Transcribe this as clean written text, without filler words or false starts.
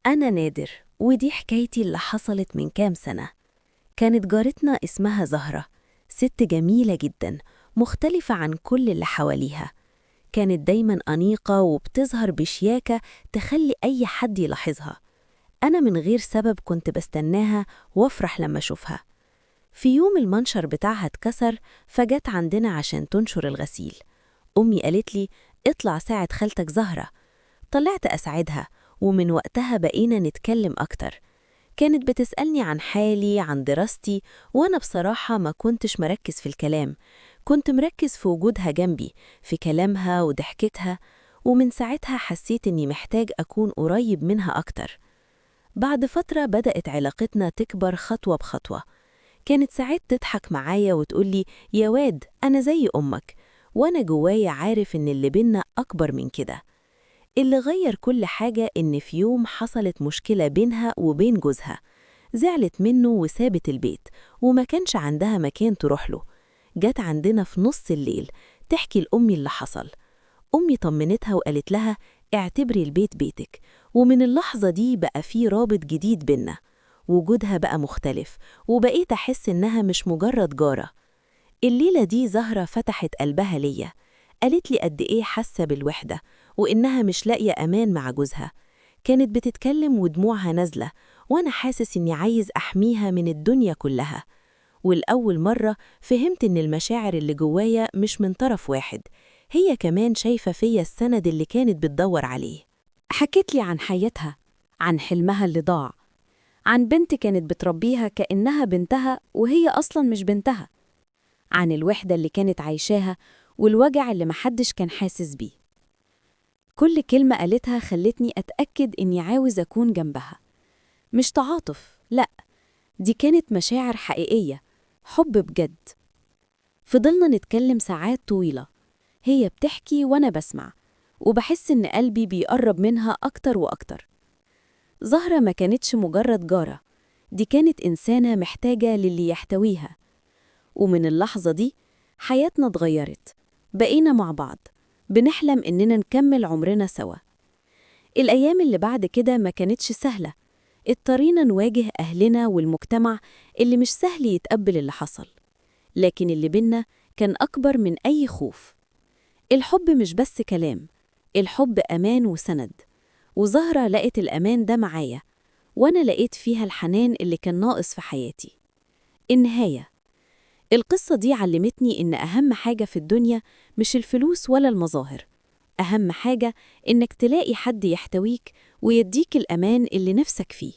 أنا نادر، ودي حكايتي اللي حصلت من كام سنة. كانت جارتنا اسمها زهرة، ست جميلة جدا، مختلفة عن كل اللي حواليها. كانت دايما أنيقة وبتظهر بشياكة تخلي أي حد يلاحظها. أنا من غير سبب كنت بستناها وأفرح لما أشوفها. في يوم المنشر بتاعها اتكسر، فجت عندنا عشان تنشر الغسيل. أمي قالت لي: اطلع ساعد خالتك زهرة. طلعت أساعدها، ومن وقتها بقينا نتكلم أكتر. كانت بتسألني عن حالي، عن دراستي، وأنا بصراحة ما كنتش مركز في الكلام، كنت مركز في وجودها جنبي، في كلامها وضحكتها. ومن ساعتها حسيت إني محتاج أكون قريب منها أكتر. بعد فترة بدأت علاقتنا تكبر خطوة بخطوة. كانت ساعات تضحك معايا وتقولي: يا واد أنا زي أمك، وأنا جوايا عارف إن اللي بينا أكبر من كده. اللي غير كل حاجة إن في يوم حصلت مشكلة بينها وبين جوزها، زعلت منه وسابت البيت، وما كانش عندها مكان تروح له. جت عندنا في نص الليل تحكي لأمي اللي حصل. أمي طمنتها وقالت لها: اعتبري البيت بيتك. ومن اللحظة دي بقى في رابط جديد بينا، وجودها بقى مختلف، وبقيت أحس إنها مش مجرد جارة. الليلة دي زهرة فتحت قلبها ليا، قالت لي قد إيه حاسة بالوحدة وإنها مش لاقية أمان مع جوزها. كانت بتتكلم ودموعها نازلة، وأنا حاسس إني عايز أحميها من الدنيا كلها. والأول مرة فهمت إن المشاعر اللي جوايا مش من طرف واحد، هي كمان شايفة فيا السند اللي كانت بتدور عليه. حكت لي عن حياتها، عن حلمها اللي ضاع، عن بنت كانت بتربيها كأنها بنتها وهي أصلا مش بنتها، عن الوحدة اللي كانت عايشاها والوجع اللي محدش كان حاسس بيه. كل كلمة قالتها خلتني أتأكد إني عاوز أكون جنبها. مش تعاطف، لأ، دي كانت مشاعر حقيقية، حب بجد. فضلنا نتكلم ساعات طويلة، هي بتحكي وأنا بسمع، وبحس إن قلبي بيقرب منها أكتر وأكتر. زهرة ما كانتش مجرد جارة، دي كانت إنسانة محتاجة للي يحتويها. ومن اللحظة دي حياتنا اتغيرت، بقينا مع بعض بنحلم إننا نكمل عمرنا سوا. الأيام اللي بعد كده ما كانتش سهلة، اضطرينا نواجه أهلنا والمجتمع اللي مش سهل يتقبل اللي حصل، لكن اللي بينا كان أكبر من أي خوف. الحب مش بس كلام، الحب أمان وسند، وزهرة لقت الأمان ده معايا، وأنا لقيت فيها الحنان اللي كان ناقص في حياتي. النهاية. القصة دي علمتني إن أهم حاجة في الدنيا مش الفلوس ولا المظاهر، أهم حاجة إنك تلاقي حد يحتويك ويديك الأمان اللي نفسك فيه.